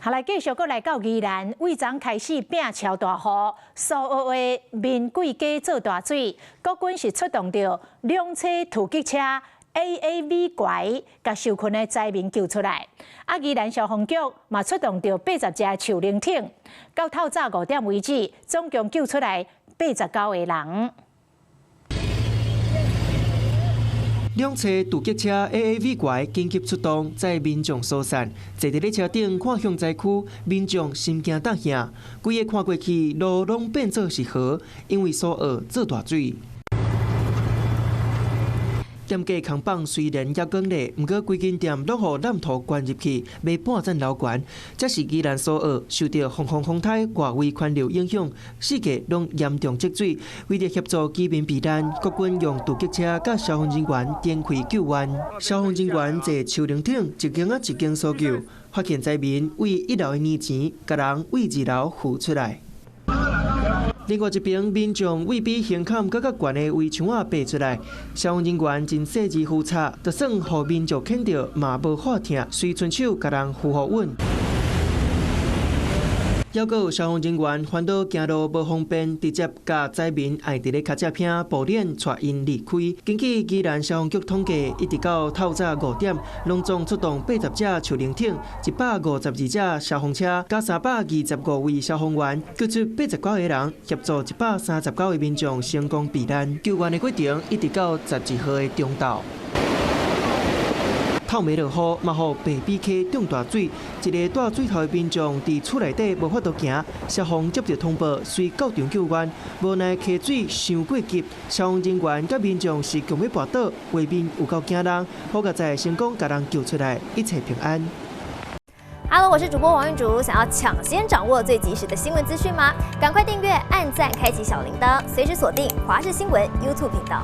好來，繼續閣來到宜蘭，對昨開始變超大雨，蘇澳的民貴溪做大水，國軍是出動著兩車突擊車 AAV 拐，共受困的災民救出來。啊，宜蘭消防局嘛出動著80隻樹靈艇，到透早5點為止，總共救出來89個人。兩車突擊車 AAV 拐緊急出動，載民眾疏散。坐佇咧車頂看向災區，民眾心驚膽嚇，規个看過去路攏變做是河，因為蘇澳做大水。店家扛棒雖然猶閣咧，毋過規間店攏予爛土灌入去，賣半層樓懸。這是宜蘭蘇澳受著風風風颱外圍環流影響，四界攏嚴重積水。為著協助居民避難，國軍用突擊車佮消防人員展開救援。消防人員坐樹靈艇一間仔一間搜救，發現災民對一樓的泥錢，共人對二樓扶出來。另外一邊，民眾對比胸坎閣較懸的圍牆仔爬出來，消防人員真細緻扶插，就算予民眾牽著嘛無法疼，隨伸手共人扶予穩。猶閣有消防人員煩惱行路無方便，直接共災民按佇咧跤跡坪布簾帶𪜶離開。根據宜蘭消防局統計，一直到透早5點，攏總出動80隻樹靈艇、152隻消防車，佮325位消防員，救出89個人，協助139位民眾成功避難。救援的過程一直到12號的中晝。透暝落雨，嘛予白埤溪漲大水。一个蹛水頭的民眾佇厝內底無法度行，消防接著通報，隨到場救援。無奈溪水傷過急，消防人員佮民眾是強欲跋倒，畫面有夠驚人。好佳哉成功共人救出來，一切平安。 Hello，我是主播王玉竹，想要搶先掌握最及時的新聞資訊嗎？趕快訂閱、按讚、開啟小鈴鐺，隨時鎖定華視新聞 YouTube 頻道。